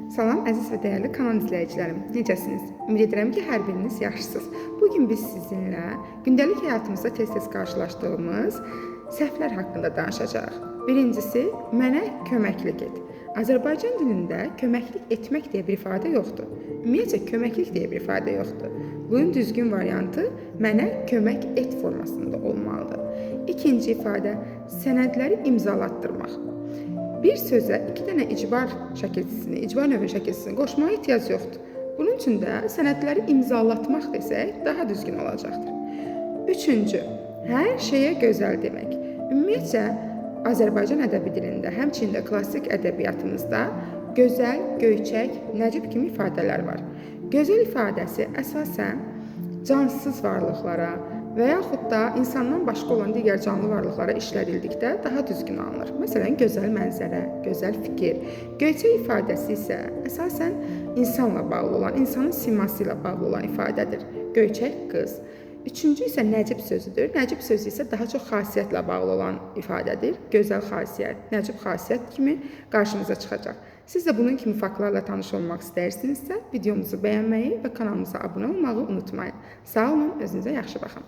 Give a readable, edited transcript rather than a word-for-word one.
Salam əziz və dəyərli kanal izləyicilərim. Necəsiniz? Ümid edirəm ki, hər biriniz yaxşısınız. Bu gün biz sizinlə gündəlik həyatımızda tez-tez qarşılaşdığımız səhvlər haqqında danışacağıq. Birincisi, mənə köməklik et. Azərbaycan dilində köməklik etmək deyə bir ifadə yoxdur. Ümumiyyətcə köməklik deyə bir ifadə yoxdur. Bunun düzgün variantı mənə kömək et formasında olmalıdır. İkinci ifadə, sənədləri imzalatdırmaq. Bir sözə iki dənə icbar şəkilçisini, icbar növü şəkilçisini qoşmağa ehtiyac yoxdur. Bunun üçün də sənədləri imzalatmaq desək daha düzgün olacaqdır. Üçüncü, hər şeyə gözəl demək. Ümumiyyətcə Azərbaycan ədəbi dilində, həmçinin də klassik ədəbiyyatımızda gözəl, göyçək, nəcib kimi ifadələr var. Gözəl ifadəsi əsasən cansız varlıqlara və yaxud da insandan başqa olan digər canlı varlıqlara işlədildikdə daha düzgün alınır. Məsələn, gözəl mənzərə, gözəl fikir. Göyçək ifadəsi isə əsasən insanla bağlı olan, insanın siması ilə bağlı olan ifadədir. Göyçək qız. Üçüncü isə nəcib sözüdür. Nəcib sözü isə daha çox xasiyyətlə bağlı olan ifadədir. Gözəl xasiyyət, nəcib xasiyyət kimi qarşımıza çıxacaq. Siz də bunun kimi faktlarla tanış olmaq istəyirsinizsə, videomuzu bəyənməyi və kanalımıza abunə olmağı unutmayın. Sağ olun, özünüzə yaxşı baxın.